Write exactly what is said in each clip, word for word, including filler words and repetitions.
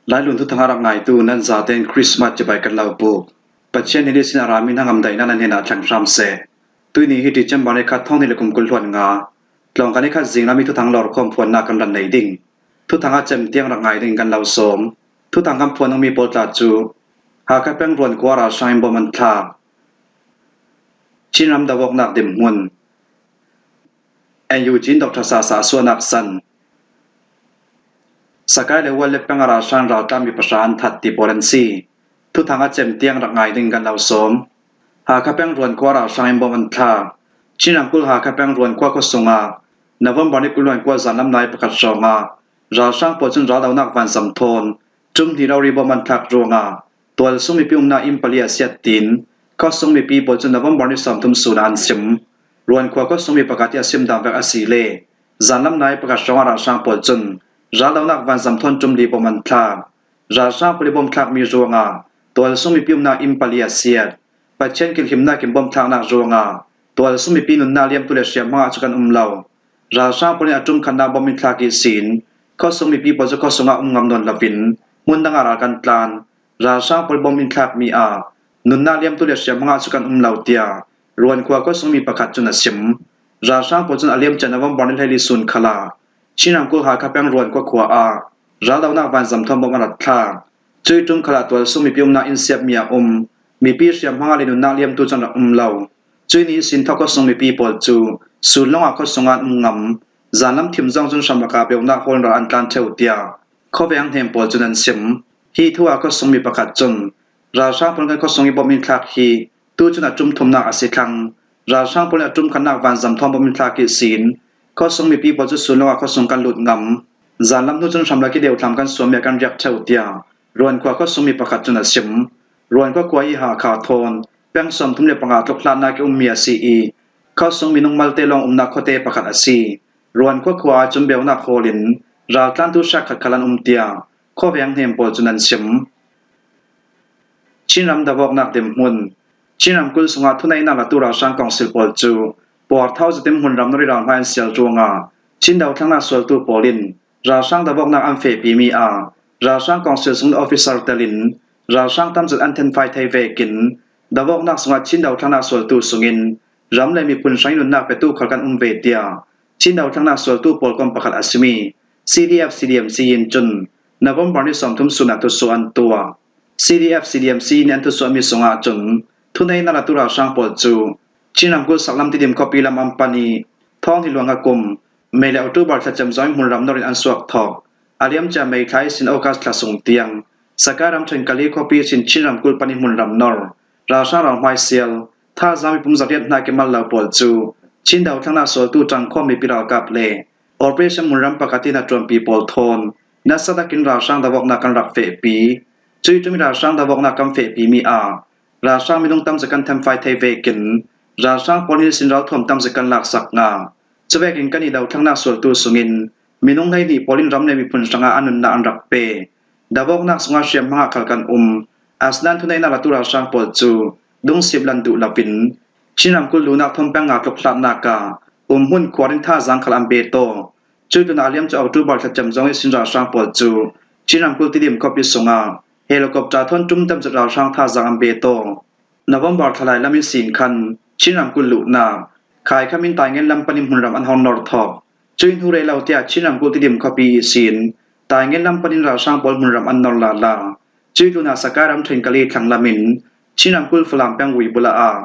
Lailun thuthang a rak ngaitu nan zaten Christmas cibai kan lo puk. Pathian hi nisin a rami hnangam daihna nan hnenah thleng hram seh. Tuini hi December ni khat thawng hnih le kum kul hluan nga. Tlawngkal ni khat zinglam i thuthang lawrkhawm phuannak kan ran nei ding. Thuthang a cem tiang rak ngai ding kan lo sawm. Thuthang kan phuan ding mi pawl tla cu Hakha peng Ruan khua ralhrang in bom an thlak. Chinram do awknak dinhmun. N U G in Doctor Sasa a suahnak san. Sakai le Wal le peng a ralhrang raltlan mi pahra an that ti pawl an si. Thuthang a cem tiang rak ngai ding kan lo sawm. Hakha peng Ruan khua ralhrang in bom an thlak. Chin ramkulh Hakha peng Ruan khua khuasung ah November ni kul hluan kua zanlam nai pakhat hrawngah ralhrang pawl cun raldonak vanzam thawn ṭum hnih rori bom an thlak ruangah tualsung mipi umnak inn pali a siat tiin khuasung mipi pawl cun November ni sawmthum sun ah an sim. Ruan khua khuasung mi pakhat i a sim dan vek a si le zanlam nai pakhat hrawngah ralhrang pawl cun raldonak vanzam thawn ṭum li bom an thlak. Ralhrang pawl i bom thlakmi ruangah tualsung mipi umnak inn pali a siat. Pathian kilhimnak in bom thlaknak ruangah tualsung mipi nunnak liamtu le hriamhma ah cu kan um lo. Ralhrang pawl in a ṭum khatnak bom in thlak ihsin khuasung mipi pawl cu khuasung ah um ngam nawn loin hmun dang ah ral kan tlan. Ralhrang pawl bom in thlakmi ah nunnak liamtu le hriamhma ah cu kan um lo, tiah Ruan khua khuasung mi pakhat cun a sim. Ralhrang pawl cun a liamcia November ni hleili sun khalah Chin ramkulh Hakha peng Ruan khua khua ah raldonak vanzam thawn bom a rak thlak. Cui ṭum khalah tualsung mipi umnak inn siatmi ah um mipi hriamhma le nunnak liamtu cu an rak um lo. Cui ni ihsin thawk khuasung mipi pawl cu sun lawngah khuasung ah an um ngam. Zanlam thim zong cun hramlak ah peunak hawl in ral an tlan ṭheu, tiah khuaveng hnem pawl cun an sim. Hi thu ah khuasung mi pakhat cun ralhrang pawl in kan khuasung i bom in thlak hi tu cun a ṭum thumnak a si thlang. Ralhrang pawl in a ṭum khatnak vanzam thawn bom in thlak ihsin khuasung mipi pawl cu sun lawngah khuasung kan lut ngam. Zanlam hnu cun hramlak i deuhthlam kan suammi ah kan riak ṭheu, tiah Ruan khua khuasung mi pakhat cun a sim. Ruan khua khua hi Hakha thawn peng sawmthum le panga tluk hlatnak i ummi a si i khuasung minung malte lawng umnak khuate pakhat a si. Ruan khua khua ah cun beunak hawl in raltlantu hriak khat khal an um, tiah khuaveng hnem pawl cun an sim. Chin ram do awknak dinhmun. Chin ramkulh sungah thuneihnak latu ralhrang kawngsil pawl cu puarthau zetin hmunram nor i ralhmai an sial ruangah Chin dothlennak sualtu pawl in ralhrang do awknak an fehpimi ah ralhrang kawngsil sungin officer telin ralhrang tamzet an thenfai thei vekin do awknak sungah Chin dothlennak sualtu sungin ram le miphun hrang i nunnak petu khal kan um ve, tiah Chin dothlennak sualtu pawl kawm pakhat a simi C D F C D M C in cun November ni sawmthum sun ah thusuah an tuah. C D F C D M C in an thusuahmi sungah cun thuneihnak latu ralhrang pawl cu Chin ramkulh saklam Tidim khuapi lam an pan i thawng hnih luang a kum May le October thla cem zong in hmunram nor in an suak thawk. A liamcia May thla ihsin August thla sung tiang Sakai ramṭhen Kali khuapi ihsin Chin ramkulh pan i hmunram nor ralhrang ralhmai sial thazaang mipum zariat hnak i mal lo pawl cu Chin dothlennak sualtu ṭangkhawm mipi ralkap le operation hmunram pakhat i hnaṭuanpi pawl thawn nasa takin ralhrang do awknak kan rak fehpi. Cui ṭum i ralhrang do awknak kan fehpimi ah ralhrang minung tamzet kan thenfai thei vekin ralhrang pawl in ihsin ralthuam tamzet kan laksak ngah. Cuvekin kan i dothlennak sualtu sungin minung hleihnih pawl in ram le miphun hrangah an nunnak an rak pe. Do awknak sungah hriamhma ah khal kan um. Asinain thuneihnak latu ralhrang pawl cu dungsip lan duh loin Chin ramkulh luhnak thawn peng nga tluk hlatnak ah umhmun khuar in thazaang khal an be taw. Cui tlunah a liamcia October thla cem zong ihsin ralhrang pawl cu Chin ramkulh Tidim khuapi sungah helicopter thawn ṭum tamzet ralhrang thazaang an be taw. November thla lai lam ihsin khan Chin ramkulh luhnak Khaikhamh in Taingen lam panin hmunram an hong nor thawk. Cui hnu reh lo tiah Chin ramkulh Tidim khuapi ihsin Taingen lam panin ralhrang pawl hmunram an nor lala. Cui tlunah Sakai ramṭhen Kali thlang lamin Chin ramkulh Falam peng Uibula ah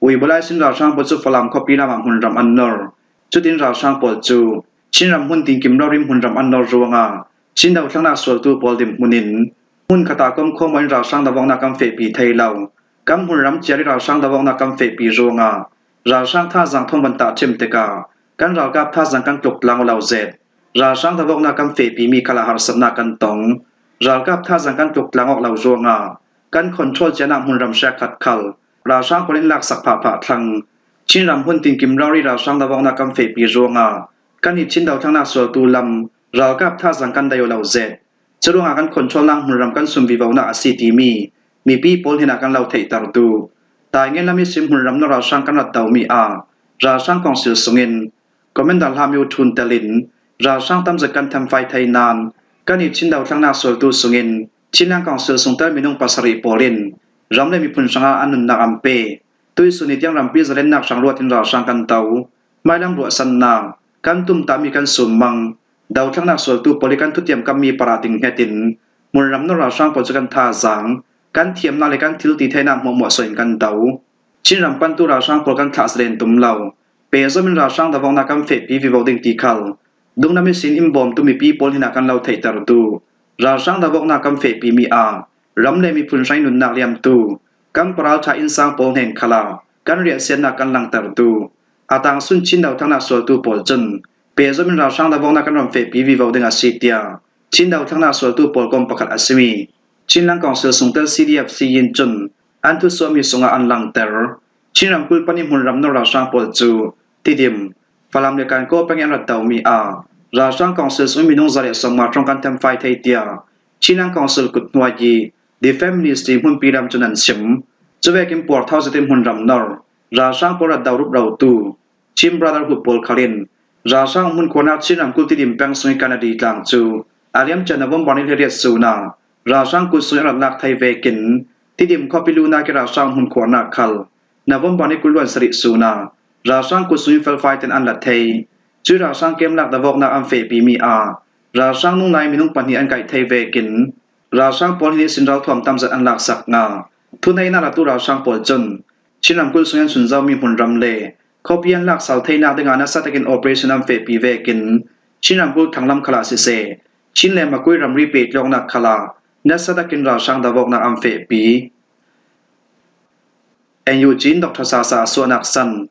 Uibula ihsin ralhrang pawl cu Falam khuapi lamah hmunram an nor. Cutin ralhrang pawl cu Chin ram hmun tinkim rori hmunram an nor ruangah Chin dothlennak sualtu pawl dinhmun in hmun khat ah komkhawm in ralhrang do awknak kan fehpi thei lo. Kan hmunram ciar i ralhrang do awknak kan fehpi ruangah ralhrang thazaang thawn van tah ṭhim tikah kan ralkap thazaang kan tluk tlang aw lo zet. Ralhrang do awknak kan fehpimi khalah harsatnak kan tong. Ralkap thazaang kan tluk tlang awk lo ruangah kan control ciarnak hmunram hriak khat khal ralhrang pawl in laksak phahphah thlang. Chin ram hmun tinkim rori ralhrang do awknak kan fehpi ruangah kan i Chin dothlennak sualtu lam ralkap thazaang kan dai aw lo zet. Curuangah kan controlnak hmunram kan sum vivonak a si timi mipi pawl hnenah kan lo theihter duh. Taingen lam ihsin hmunram nor ralhrang kan rat domi ah ralhrang kawngsil sungin Commander Hla Myo Htun telin ralhrang tamzet kan thenfai thei nain Kan i Chin dothlakna sualtu sungin Chinland Council sungtel minung pasarih pawl in ram le miphun hranga an nunnak an pe. Tuisun ni tiang rampi zalennak hrang ruatin ralhrang kan to. Mailam ruahsannak, kan tumtahmi kan summang, dothlakna sualtu pawl i kan thutiam kammi parah ding hnetin hmunram nor ralhrang pawl cu kan thazaang, kan thiamnak le kan thil ti theinak hmuahhmuah suahin kan to. Chin ram pantu ralhrang pawl kan thlah zalen tum lo. Pehzom in ralhrang dovawknak kan fehpi vivo ding ti khal dunglam ihsin in bawmtu mipi pawl hnenah kan lo theihtertu, ralhrang dovawknak kan fehpimi ah ram le miphun hrang nunnak liamtu, kan paralṭha innsang pawl hnen khalah kan riahsiatnak kan langtertu, a tangsun Chin dothlakna sualtu pawl cun pehzom in ralhrang dovawknak kan ram fehpi vivo ding a si, tiah Chin dothlakna sualtu pawl kawm pakhat a simi Chinland Council sungtel C D F C in cun an thusuahmi sungah an langter. Chin ramkulh panin hmunram nor ralhrang pawl cu Tidim, Falam le Kankaw peng i an rat domi ah ralhrang council sung minung za le sawmnga hrawng kan themfai thei, tiah Chinland Council kut hnuai i Defence Ministry hmunpi lam cun an chim. Cuvekin puarthau zetin hmunram nor ralhrang pawl rat do rup rotu Chin Brotherhood pawl khal in ralhrang hmunkhuarnak Chin ramkulh Tidim peng sung i Kanadi tlang cu a liamcia November ni hleiriat sun ah ralhrang kut sung i a rat lak thei vekin Tidim khuapi luhnak i ralhrang hmunkhuarnak khal November ni kul luan sarih sun ah ralhrang kut sung i felfai ten an la thei. Cui ralhrang kemlak dovawknak an fehpimi ah ralhrang nunglai minung pahnih an kaih thei vekin ralhrang pawl hin ihsin ralthuam tamzet an laksak nga. Thuneihnak latu ralhrang pawl cun Chin ramkulh sung an sunzomi hmunram le khuapi an laksal theinak dingah nasa takin operation an fehpi vekin Chin ramkulh thanglam khalah siseh, Chin le Makui ramri pehtlawknak khalah nasa takin ralhrang dovawknak an fehpi. N U G in Doctor Sasa a suahnak san.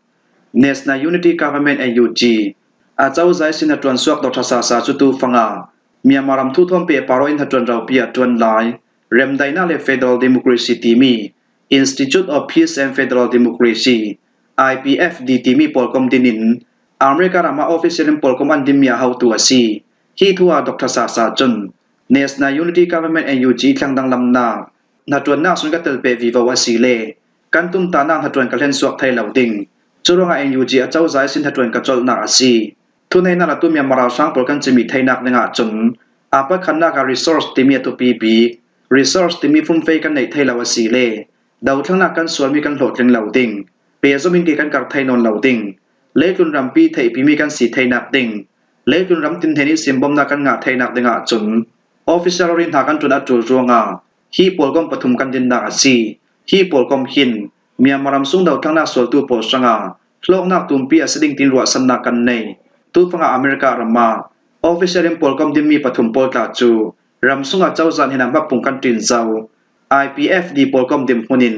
National Unity Government, N U G, a cozah ihsin hnaṭuan suak Doctor Sasa cu tu fanga Myanmar ram thu thawn pehpar aw in hnaṭuan ropi a ṭuan lai, Remdaihnak le Federal Democracy timi Institute of Peace and Federal Democracy, I P F D timi pawlkom dinin America ram ah official in pawlkom an dinmi a hotu a si. Hi thu ah Doctor Sasa cun National Unity Government, N U G, thleng danglamnak hnaṭuannak sung ka telpeh vivo a si le kan tumtahnak hnaṭuan ka hlensuak thei lo ding. Cu ruangah N U G a cozah ihsin hnaṭuan ka colhnak a si. Thuneihnak latu Myanmar ralhrang pawl kan cimih theinak dingah cun a pakhatnak ah resource timi a thupi bik. Resource timi fumfei kan neih thei lo a si le dothlaknak kan sualmi kan hlawhtling lo ding. Pehzom in ke kan karh thei nawn lo ding. Leitlun rampi theihpimi kan si theinak ding. Leitlun ram tin hnen ihsin bawmhnak kan ngah theinak dingah cun official rori hna kan ṭuan a ṭul ruangah hi pawlkom pathum kan dinnak a si. Hi pawlkom hin Myanmar ram sung dothlaknak sualtu pawl hrangah hlawknak tumpi a si ding tiin ruahsannak kan nei. Tu fangah America ram ah official in pawlkom dinmi pathum pawl tla cu ram sungah cozah hnenah hmappung kan ṭin zo. I P F D pawlkom dinhmun in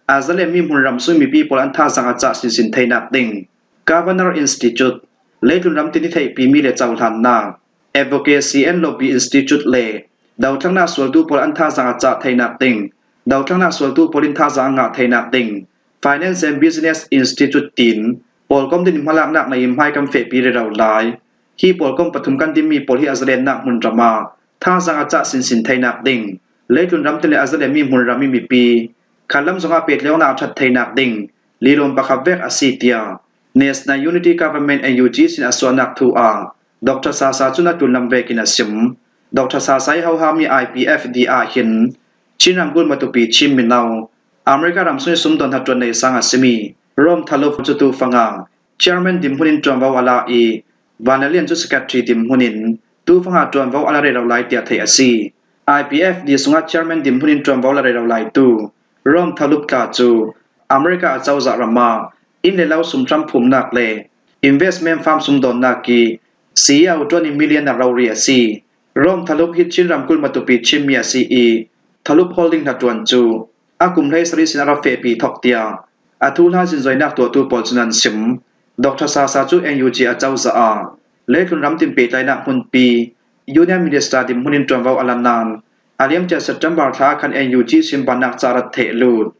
a zalenmi hmunram sung mipi pawl an thazaang a cah sinsin theinak ding. Governor Institute, leitlun ram tin i theihpimi le cohlannak, Advocacy and Lobby Institute le dothlaknak sualtu pawl an thazaang a cah theinak ding. Dothlaknak sualtu pawl in thazaang a ngah theinak ding. Finance and Business Institute tiin pawlkom din i hmalaknak nei in hmai kan fehpi rero lai. Hi pawlkom pathum kan dinmi pawl hi a zalennak hmunram ah thazaang a cah sinsin theinak ding. Leitlun ram tin le a zalenmi hmunram i mipi khallam zongah pehtlawknak a ṭhat theinak ding lilawm pakhat vek a si, tiah National Unity Government, N U G, sin a suahnak thu ah Doctor Sasa cun a tlunlam vekin a sim. Doctor Sasa i hohami I P F D ah hin Chin ramkulh matupi Chin mino, America ram sung i sumdawn hnaṭuan nei sang a simi Rom Thalup cu tu fangah chairman dinhmun in ṭuanvo a la i, Vanalian cu secretary dinhmun in tu fangah ṭuanvo a la rero lai tiah theih a si. I P F D sungah chairman dinhmun in ṭuanvo la rero laitu Rom Thalup tla cu America a cozah ram ah inn le lo sumhram phumnak le investment firm sumdawnnak i C E O ṭuan in millionaire rori a si. Rom Thalup hi Chin ramkulh matupi Chinmi a si i, Thalup Holding hnaṭuan cu a kum hleisarih sin a ra fehpi thawk tiah a thuhla zinzoinak tuahtu pawl cun an sim. Doctor Sasa cu N U G a cozah ah leitlun ram tin pehtlainak hmunpi Union Minister dinhmun in ṭuanvo a la nain a liamcia September thla ah khan N U G sin bannak ca rat theh lut.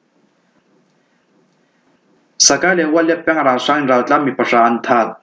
Sakai le Wallet peng a ralhrang in raltlan mi pahra an that.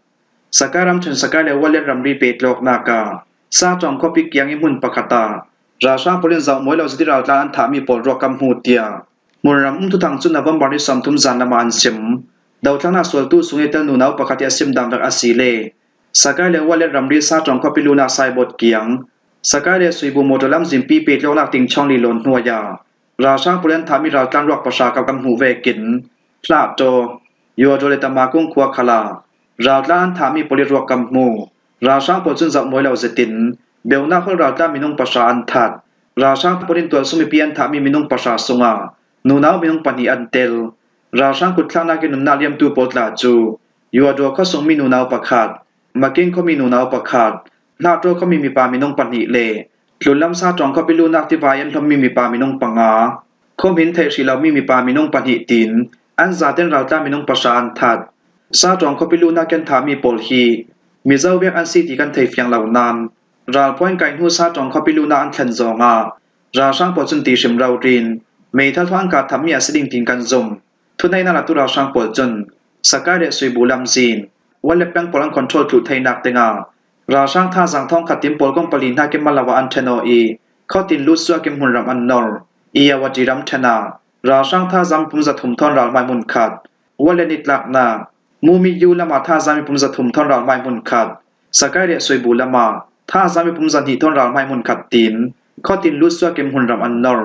Sakai ramṭhen Sakai le Wallet ramri pehtlawknak ah Saṭawng khuapi kiang i hmun pakhat ah ralhrang pawl in zohmawi lo zati raltlan an thahmi pawl ruak kan hmu tiah hmunram um thuthang cu November ni sawmthum zan lam ah an sim. Dothlaknak sualtu sung i tel nunau pakhat i a sim dan vek a si le Sakai le Wallet ramri Saṭawng khuapi luhnak Saibawt kiang Sakai le Suibu motor lamzin pi petlawknak ting Chawngli lawn hnuai ah ralhrang pawl in an thahmi raltlan ruak pahra kap kan hmuh vekin Hlahtaw, Yuadaw le Tamakung khua khal ah raltlan an thahmi pawl ih ruak kan hmu. Ralhrang pawl cun zoh mawi lo zetin beunak holh raltlan minung pahra an that. Ralhrang pawl in tualsung mipi an thahmi minung pahra sungah nunau minung pahnih an tel. Ralhrang kutthlaknak ih nunnak liamtu pawl tla cu Yuadaw khuasungmi nunau pakhat, Making khuami nunau pakhat, Hlahtaw khuami mipa minung pahnih le Tlunlam Satawng khuapi luhnak tivai an hlawmmi mipa minung panga, khuahmin theih hrih lomi mipa minung pahnih tiin an zaten raltlan minung pahra an that. Satawng khuapi luhnak ih an thahmi pawl hi Mizo biak an si ti kan thei fiang lo nain, ralphawi an kaih hnu Satawng khuapi luhnak an thlen zawngah ralhrang pawl cun ti hrim rori in meithal thawng an kah thammi a si ding tiin kan zum. Thuneihnak latu ralhrang pawl cun Sakai le Suibu lamzin, Wallep peng pawl an control thluh theinak dingah ralhrang thazaang thawngkhat tiin pawl kong pali hnakin mal lo ah an ṭhen aw ih, khuatin Lutsuakim hmunram an nor. Iyawati ramṭhen ah ralhrang thazaang mipum zathum thawn ralhmai hmunkhat, Wallep nitlaknak, Mumiyu lamah thazaang mipum zathum thawn ralhmai hmunkhat, Sakai le Suibu lamah thazaang mipum zahnih thawn ralhmai hmunkhat tiin khuatin Lutsuakim hmunram an nor.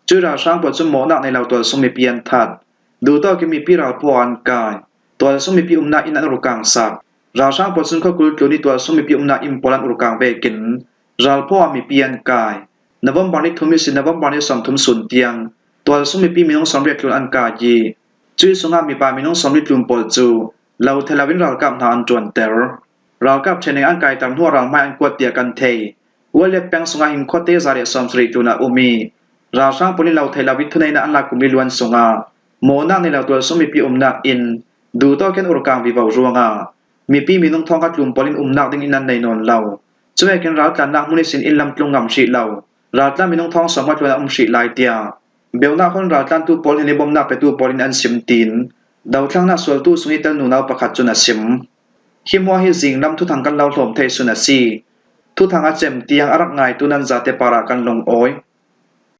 Cuih ralhrang pawl cun mawhnak nei lo tualsung mipi an that. Duhtawk in mipi ralphaw ah an kai. Tualsung mipi umnak inn an urkang sak. Ralhrang pawl cun khuakul tlun ih tualsung mipi umnak inn pawl an urkang vekin ralphaw ah mipi an kai. November ni thum ihsin November ni sawmthum sun tiang tualsung mipi minung sawmriat tlun an kai ih, cuih sungah mipa minung sawmli tlun pawl cu lo thei loin ralkap hna an ṭuanter. Ralkap training an kaiter hnuah ralhmai an kuat tiah kan thei. Wallep peng sungah hin khuate za le sawmsarih tlun a um ih, ralhrang pawl in lo thei lo ih thuneihnak an lak kum li luan sungah mawhnak nei lo tualsung mipi umnak inn duhtawk in urkang vivo ruangah mipi minung thawngkhat tlun pawl in umnak ding inn an nei nawn lo. Cuvekin raltlannak hmun ihsin inn lam tlung ngam hrih lo, raltlan minung thawng sawmnga tlun a um hrih lai tiah beunak holh raltlantu pawl hin ih bomnak petu pawl in an sim tiin dothlangnak sualtu sung ih tel nunau pakhat cun a sim. Hi hmuah hi zinglam thuthang kan lo hlawm thei sun a si. Thuthang a cem tiang a rak ngaitu nan zate parah kan lungawi.